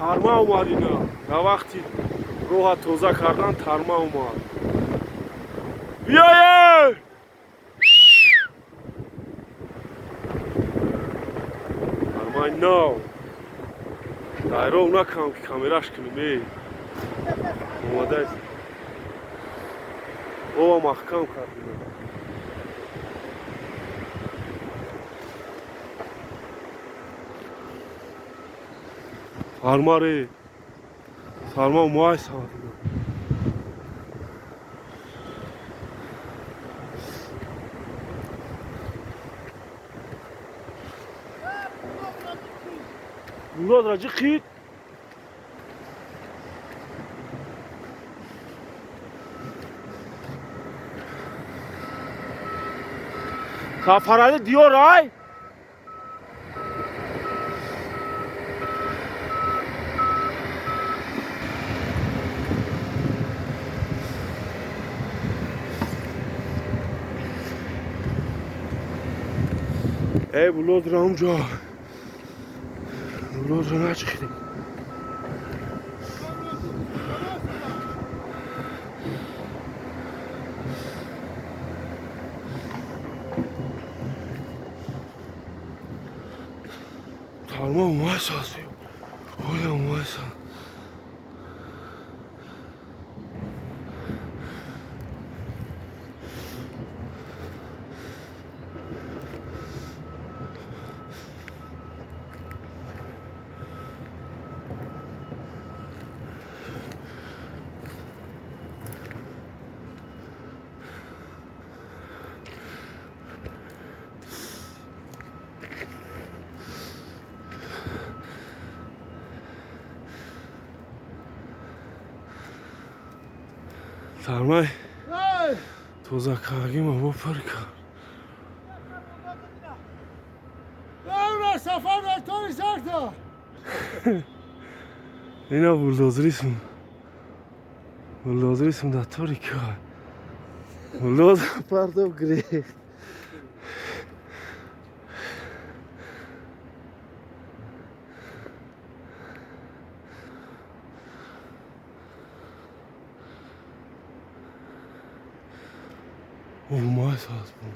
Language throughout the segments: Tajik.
Тарма омад ина. Дар вақти роҳа тоза кардан тарма омад. Биёе! Тармаи нав. Дайров накам ки камераш кунем, эй. Омадааст. Ова маҳкам кард ина. Тармаре. Тарма май сад. Булодра ҷиқид. Сафарали диёр ай? Эй, булодра онҷо. Булодра наҷиқидем. Тарма омайсаз. Ой, омайсаз. Тармай тоза кардагима бо пур кард. Ина булдозерисм. Булдозерисм дар тори кар. Булдозер партов гирифт. Омайсаз бу.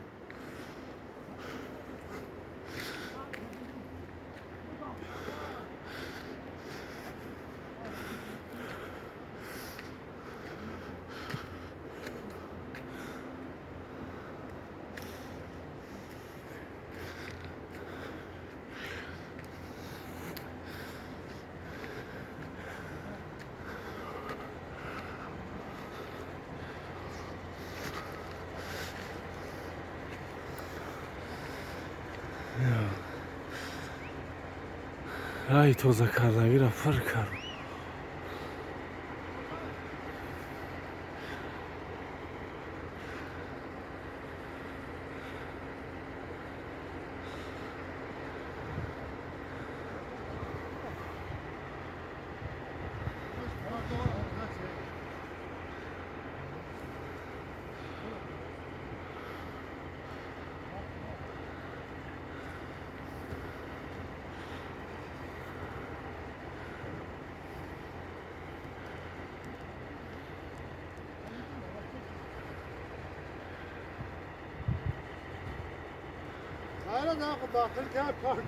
Раҳи тозакардагиро пур кард. نه باقل کرد پارک.